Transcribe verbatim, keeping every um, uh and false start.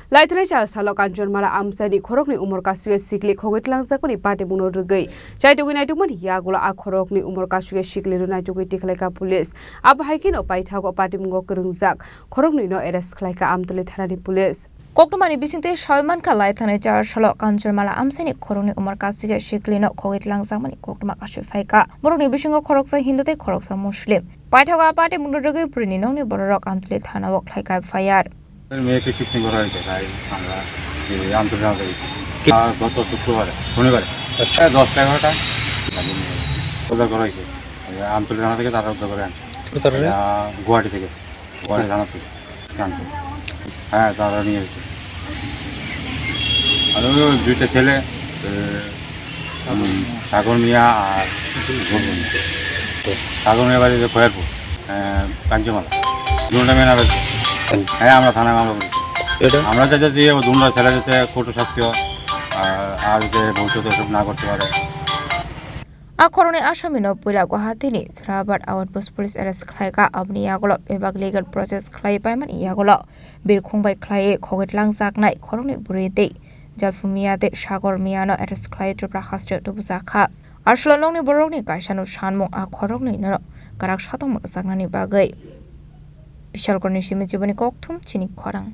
Laithani char salo Kanchanmala amchaini khoroknwi umor kasugwi sikli khogwi tlangjakmani patimungno rwgwi chaitugwi naitukmani yagulo a khoroknwi umor kasugwi siklino naitukgwi tikhlaikha police. Abo hai kheno paithago patimungo kwrwngjak khoroknwino arrest khlaikha Amtwlwi thanani police. Koktwmani bisingtwi sawi mankha, laithani char salo Kanchanmala amchaini khoroknwi umor kasugwi siklino khogwi tlangjakmani koktwma kasui phaikha. Borokni bisingo khoroksa Hindu tei khoroksa Muslim. Paithago a patimungno rwgwi bwrwini nokni bororok Amtwlwi thanao khlaikha F I R. মেয়েকে কিডনি করা হয়েছে, তাই আমরা এই আন্তর্জাতিক আর গত শুক্রবারে, শনিবারে, আচ্ছা। প্রায় দশটা এগারোটা উদ্ধার করা হয়েছে। এই আন্তর্জাতিক থানা থেকে তারা উদ্ধার করে আনছে। কোথা থেকে? এটা গুয়াহাটি থেকে, গুয়াহাটি থানা থেকে আনছে। হ্যাঁ, তারা নিয়ে এসেছে। আর ওই দুইটা ছেলে, এ, হুম, সাগর মিয়া আর গৌতম মিয়া। সাগর মিয়া বাড়ি যে খয়েরপুর, আহ, কাঞ্চনমালা। দুটা মেন আবার। হ্যাঁ, আমরা থানায় মামলা করেছি। এটা? আমরা চাইতে যে ও দুটা ছেলে যাতে কঠোর শাস্তি হয়, আর, আর যাতে ভবিষ্যতে এসব না করতে পারে। A khoroknwi asamino puila Guwahati ni Churabad Outpost Police arrest khlaikha, aboni yagulo bebak legal process khlai paimani yagulo birkhung bai khlaiwi khogwi tlangjaknai khoroknwi bwrwi tei Jalphu Miya tei Sagor Miyano arrest khlai Tripura haste tubujakha. Aswlwnokni borokni kaisano sanmung a khoroknwino kwrak satongma rwjaknani bagwi. Bishalkorni simi chiboni kokthum chini khorang.